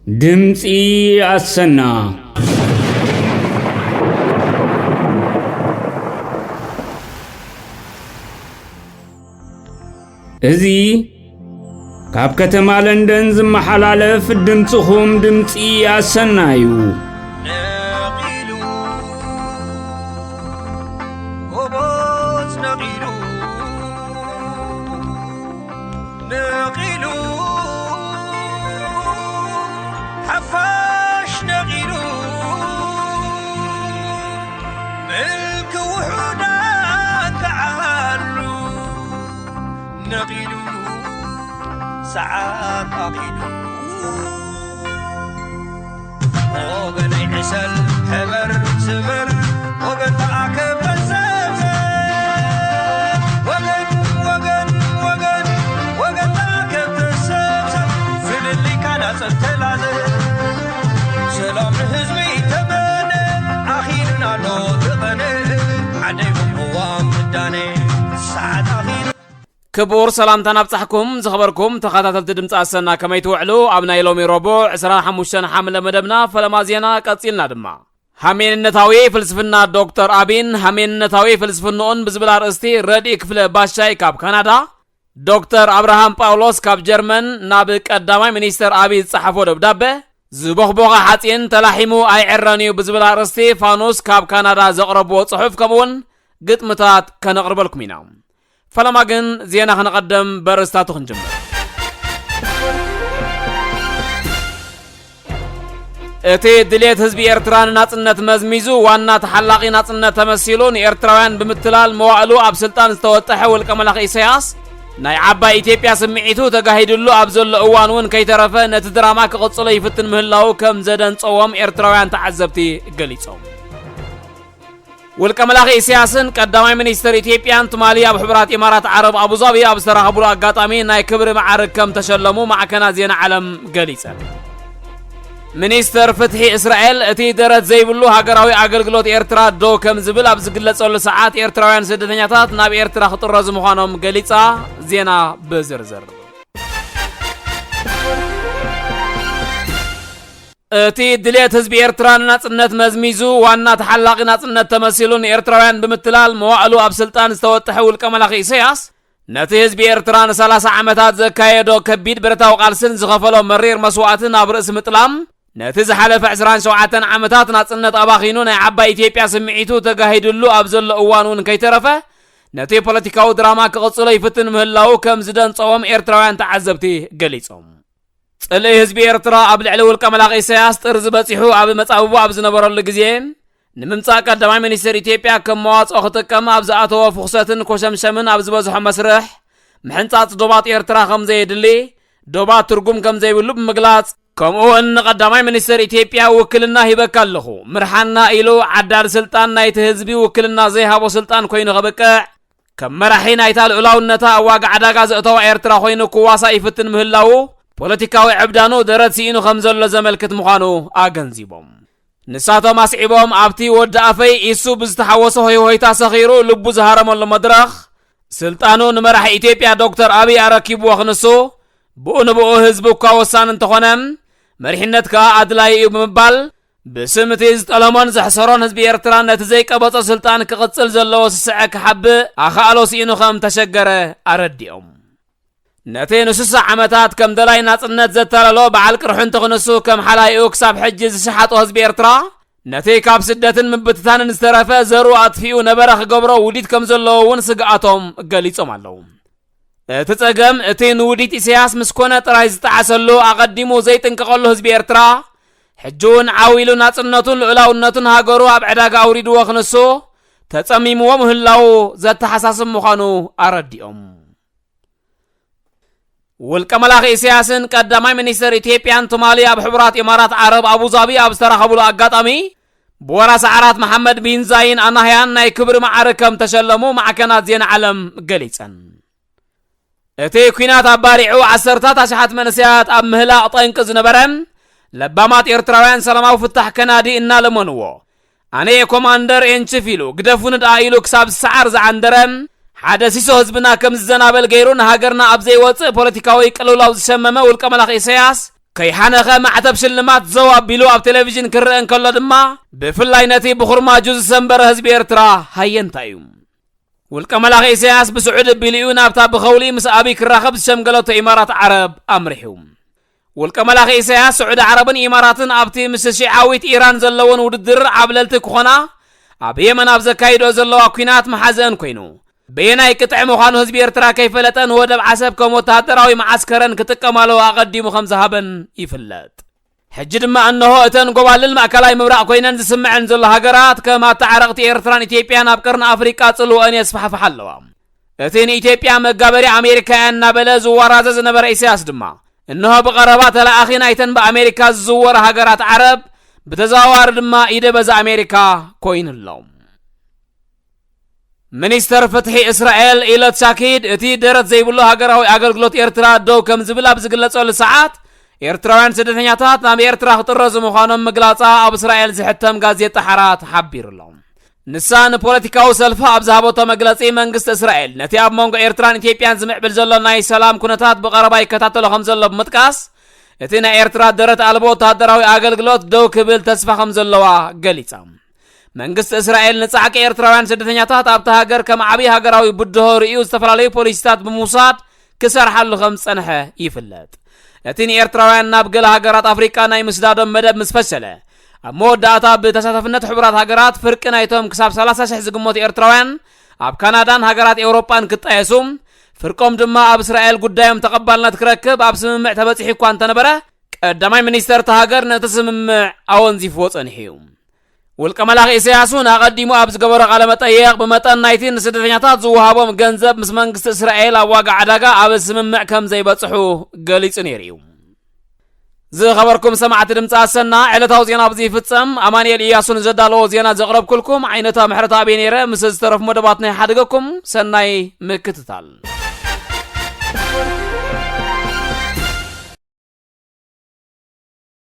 ድምፂ ኣሰና። እዚ ካብ ከተማ ለንደን ዝመሓላለፍ ድምፅኹም ድምፂ ኣሰና እዩ። ነቒሉ፣ ጎቦት ነቒሉ፣ ነቒሉ፣ ሓፋሽ ነቒሉ፣ ምልኪ ውሑዳን ክዓሉ ነቒሉ፣ ሰዓት ኣኺሉ። ወገነይ ዕሰል፣ ሕበር፣ ስበር፣ ወገን ተኣከብ፣ ተሰብሰብ። ወገን፣ ወገን፣ ወገን፣ ወገን ተኣከብ፣ ተሰብሰብ። ፍልልይካ ናጸብ ተላዘብ። ሰላም ንህዝቢ ተመነ፣ ኣኺሉና ኣሎ እቲ ቐነ። ዓደይ ቅዋም ምዳነ፣ ሰዓት ኣኺሉ። ክቡር ሰላምታና ኣብጻሕኩም ዝኸበርኩም ተኸታተልቲ ድምፂ ኣሰና፣ ከመይ ትውዕሉ? ኣብ ናይ ሎሚ ረቡዕ ዕስራን ሓሙሽተን ሓምለ መደብና ፈለማ ዜና ቀጺልና ድማ፣ ሃሜንነታዊ ፍልስፍና ዶክተር ኣቢን ሃሜንነታዊ ፍልስፍንኡን ብዝብል ኣርእስቲ ረድኢ ክፍለ ባሻይ ካብ ካናዳ፣ ዶክተር ኣብርሃም ጳውሎስ ካብ ጀርመን ናብ ቀዳማይ ሚኒስተር ኣቢ ዝጸሓፎ ደብዳበ፣ ዝቦኽቦኻ ሓጺን ተላሒሙ ኣይዕረን እዩ ብዝብል ኣርእስቲ ፋኑስ ካብ ካናዳ ዘቕረብዎ ጽሑፍ፣ ከምኡውን ግጥምታት ከነቕርበልኩም ኢና። ፈለማ ግን ዜና ከነቐድም በርእስታቱ ክንጅምር። እቲ ድሌት ህዝቢ ኤርትራ ንናጽነት መዝሚዙ ዋና ተሓላቒ ናጽነት ተመሲሉ ንኤርትራውያን ብምትላል መዋእሉ ኣብ ስልጣን ዝተወጠሐ ውልቀ መላኺ ኢሳያስ፣ ናይ ዓባይ ኢትዮጵያ ስምዒቱ ተጋሂድሉ ኣብ ዘሎ እዋን እውን ከይተረፈ ነቲ ድራማ ክቕጽሎ ይፍትን ምህላዉ ከም ዘደንጸዎም ኤርትራውያን ተዓዘብቲ ገሊጾም። ውልቀ መላኺ ኢሳያስን ቀዳማይ ሚኒስተር ኢትዮጵያን ትማሊ ኣብ ሕቡራት ኢማራት ዓረብ ኣቡዛቢ ኣብ ዝተራኸብሉ ኣጋጣሚ ናይ ክብሪ መዓርግ ከም ተሸለሙ ማዕከናት ዜና ዓለም ገሊጸን። ሚኒስተር ፍትሒ እስራኤል፣ እቲ ደረት ዘይብሉ ሃገራዊ ኣገልግሎት ኤርትራ ደው ከም ዝብል ኣብ ዝግለጸሉ ሰዓት፣ ኤርትራውያን ስደተኛታት ናብ ኤርትራ ክጥረዙ ምዃኖም ገሊጻ። ዜና ብዝርዝር። እቲ ድሌት ህዝቢ ኤርትራ ንናጽነት መዝሚዙ ዋና ተሓላቒ ናጽነት ተመሲሉ ንኤርትራውያን ብምትላል መዋእሉ ኣብ ስልጣን ዝተወጠሐ ውልቀ መላኺ ኢሳያስ፣ ነቲ ህዝቢ ኤርትራ ንሰላሳ ዓመታት ዘካየዶ ከቢድ ብረታዊ ቃልስን ዝኸፈሎ መሪር መስዋእትን ኣብ ርእሲ ምጥላም፣ ነቲ ዝሓለፈ ዕስራን ሸውዓተን ዓመታት ናጽነት ኣባኺኑ ናይ ዓባይ ኢትዮጵያ ስምዒቱ ተጋሂድሉ ኣብ ዘሎ እዋን እውን ከይተረፈ፣ ነቲ ፖለቲካዊ ድራማ ክቕጽሎ ይፍትን ምህላዉ ከም ዝደንጸዎም ኤርትራውያን ተዓዘብቲ ገሊጾም። ጽልኢ ህዝቢ ኤርትራ ኣብ ልዕሊ ውልቀ መላኺ ኢሳያስ ጥርዚ በጺሑ ኣብ መጻብቦ ኣብ ዝነበረሉ ግዜ፣ ንምምጻእ ቀዳማይ ሚኒስትር ኢትዮጵያ ከም መዋጽኦ ክጥቀም ኣብ ዝኣተዎ ፍኹሰትን ኮሸምሸምን ኣብ ዝበዝሖ መስርሕ፣ ምሕንጻጽ ዶባት ኤርትራ ከም ዘየድሊ፣ ዶባት ትርጉም ከም ዘይብሉ ብምግላጽ፣ ከምኡ እውን ንቀዳማይ ሚኒስትር ኢትዮጵያ ውክልና ሂበካ ኣለኹ፣ ምርሓና ኢሉ ዓዳል ስልጣን ናይቲ ህዝቢ ውክልና ዘይሃቦ ስልጣን ኮይኑ ከብቅዕ፣ ከም መራሒ ናይታ ልኡላውነታ ኣብ ዋጋ ዕዳጋ ዘእተዋ ኤርትራ ኮይኑ ክዋሳእ ይፍትን ምህላዉ፣ ፖለቲካዊ ዕብዳኑ ደረት ስኢኑ ከም ዘሎ ዘመልክት ምዃኑ ኣገንዚቦም። ንሳቶም ኣስዒቦም፣ ኣብቲ ወዲ ኣፈይ ኢሱ ብዝተሓወሶ ሆይሆይታ ሰኺሩ ልቡ ዝሃረመሉ መድረኽ፣ ስልጣኑ ንመራሒ ኢትዮጵያ ዶክተር ኣብይ ኣረኪብዎ ክንሱ፣ ብኡ ንብኡ ህዝቢ እኳ ወሳኒ እንተኾነ፣ መሪሕነት ከኣ ኣድላዪ እዩ ብምባል፣ ብስም እቲ ዝጠለሞን ዘሕሰሮን ህዝቢ ኤርትራ ነቲ ዘይቀበጾ ስልጣን ክቕጽል ዘለዎ ስስዐ ክሓብእ ኣኻእሎ ስኢኑ ከም ተሸገረ ኣረዲኦም። ነቲ ንስሳ ዓመታት ከም ደላይ ናጽነት ዘታለሎ በዓል ቅርሑ እንተኽንሱ ከም ሓላይኡ ክሳብ ሕጂ ዝሸሓጦ ህዝቢ ኤርትራ፣ ነቲ ካብ ስደትን ምብትታንን ዝተረፈ ዘርኡ ኣጥፊኡ ነበረ ክገብሮ ውዲት ከም ዘለዎ እውን ስግኣቶም ገሊጾም ኣለዉ። እቲ ጸገም፣ እቲ ንውዲት ኢሳያስ ምስ ኮነ ጥራይ ዝጠዓሰሉ፣ ኣቐዲሙ ዘይጥንቀቐሉ ህዝቢ ኤርትራ፣ ሕጂ እውን ዓው ኢሉ ናጽነቱን ልኡላውነቱን ሃገሩ ኣብ ዕዳጋ ኣውሪድዎ ክንሱ ተጸሚምዎ ምህላዉ ዘተሓሳስብ ምዃኑ ኣረዲኦም። ውልቀ መላኺ ኢሳያስን ቀዳማይ ሚኒስተር ኢትዮጵያን ትማሊ ኣብ ሕቡራት ኢማራት ዓረብ ኣቡዛቢ ኣብ ዝተራኸቡሉ ኣጋጣሚ፣ ብወራስ ዓራት መሓመድ ቢን ዛይን ኣናህያን ናይ ክብሪ መዓርግ ከም ተሸለሙ ማዕከናት ዜና ዓለም ገሊጸን። እቲ ኲናት ኣባሪዑ ዓሰርታት ኣሽሓት መንእሰያት ኣብ ምህላቕ ጠንቂ ዝነበረ፣ ለባማት ኤርትራውያን ሰላማዊ ፍታሕ ከናዲ እናለመንዎ፣ ኣነ እየ ኮማንደር ኤንቺፍ ኢሉ፣ ግደፉኒ ደኣ ኢሉ ክሳብ ዝሰዓር ዝዓንደረ፣ ሓደ ሲሶ ህዝብና ከም ዝዘናበል ገይሩ ንሃገርና ኣብ ዘይወጽእ ፖለቲካዊ ቅልውላው ዝሸመመ ውልቀ መላኺ ኢሳያስ፣ ከይሓነኸ ማዕተብ ሽልማት ዘው ኣቢሉ ኣብ ቴሌቪዥን ክረአ እንከሎ ድማ፣ ብፍላይ ነቲ ብኹርማጁ ዝሰንበረ ህዝቢ ኤርትራ ሃየንታ እዩ። ውልቀ መላኺ ኢሳያስ ብስዑዲ ኣቢሉ እዩ ናብታ ብኸውሊ ምስ ኣቢይ ክራኸብ ዝሸምገለቶ ኢማራት ዓረብ ኣምሪሑ። ውልቀ መላኺ ኢሳያስ፣ ስዑዲ ዓረብን ኢማራትን ኣብቲ ምስ ሺዓዊት ኢራን ዘለወን ውድድር ዓብለልቲ ክኾና፣ ኣብ የመን ኣብ ዘካይዶ ዘለዋ ኲናት መሓዘአን ኮይኑ፣ በየናይ ቅጥዒ ምዃኑ ህዝቢ ኤርትራ ከይፈለጠ ንወደብ ዓሰብ ከም ወተሃደራዊ መዓስከረን ክጥቀማሉ ኣቐዲሙ ከም ዝሃበን ይፍለጥ። ሕጂ ድማ እነሆ እተን ጎባልል ማእከላይ ምብራቕ ኮይነን ዝስምዐን ዘሎ ሃገራት ከም ኣተዓረቕቲ ኤርትራን ኢትዮጵያን ኣብ ቀርኒ ኣፍሪቃ ጽልወአን የስፋሕፍሓ ኣለዋ። እቲ ንኢትዮጵያ መጋበሪ ኣሜሪካ እያ እናበለ ዝወራዘ ዝነበረ ኢሳያስ ድማ፣ እነሆ ብቐረባ ተለኣኺ ናይተን ብኣሜሪካ ዝዝወራ ሃገራት ዓረብ፣ ብተዘዋዋሪ ድማ ኢደ በዛ ኣሜሪካ ኮይኑ ኣሎ። ሚኒስተር ፍትሒ እስራኤል ኢለት ሻኪድ፣ እቲ ደረት ዘይብሉ ሃገራዊ ኣገልግሎት ኤርትራ ደው ከም ዝብል ኣብ ዝግለጸሉ ሰዓት፣ ኤርትራውያን ስደተኛታት ናብ ኤርትራ ክጥረዙ ምዃኖም ምግላጻ ኣብ እስራኤል ዝሕተም ጋዜጣ ሓራት ሓቢሩ ኣሎ። ንሳ ንፖለቲካዊ ሰልፋ ኣብ ዝሃበቶ መግለጺ፣ መንግስቲ እስራኤል ነቲ ኣብ መንጎ ኤርትራን ኢትዮጵያን ዝምዕብል ዘሎ ናይ ሰላም ኩነታት ብቐረባ ይከታተሎ ከም ዘሎ ብምጥቃስ፣ እቲ ናይ ኤርትራ ደረት ኣልቦ ወተሃደራዊ ኣገልግሎት ደው ክብል ተስፋ ከም ዘለዋ ገሊጻ። መንግስቲ እስራኤል ንጻዕቂ ኤርትራውያን ስደተኛታት ኣብታ ሃገር ከም ዓብዪ ሃገራዊ ብድሆ ርእዩ ዝተፈላለዩ ፖሊሲታት ብምውሳድ ክሰርሓሉ ከም ዝጸንሐ ይፍለጥ። እቲ ንኤርትራውያን ናብ ገለ ሃገራት ኣፍሪቃ ናይ ምስዳዶም መደብ ምስ ፈሸለ፣ ኣብ መወዳእታ ብተሳታፍነት ሕቡራት ሃገራት ፍርቂ ናይቶም ክሳብ ሰላሳ ሽሕ ዝግመቱ ኤርትራውያን ኣብ ካናዳን ሃገራት ኤውሮጳን ክጣየሱ፣ ፍርቆም ድማ ኣብ እስራኤል ጉዳዮም ተቐባልነት ክረክብ ኣብ ስምምዕ ተበጺሑ እኳ እንተነበረ፣ ቀዳማይ ሚኒስተር እታ ሃገር ነቲ ስምምዕ ኣወንዚፍዎ ጸኒሑ እዩ። ውልቀ መላኺ ኢሳያስ እውን ኣቐዲሙ ኣብ ዝገበሮ ቃለ መጠየቕ፣ ብመጠን ናይቲ ንስደተኛታት ዝወሃቦም ገንዘብ ምስ መንግስቲ እስራኤል ኣብ ዋጋ ዕዳጋ ኣብ ስምምዕ ከም ዘይበጽሑ ገሊጹ ነይሩ እዩ። ዝኸበርኩም ሰማዕቲ ድምፂ ኣሰና፣ ዕለታዊ ዜና ኣብዚ ይፍጸም። ኣማኑኤል ኢያሱ ንዘዳለዎ ዜና ዘቕረብኩልኩም ዓይነታ ምሕረት ኣብየ ነይረ። ምስ ዝተረፉ መደባት ናይ ሓድገኩም። ሰናይ ምክትታል።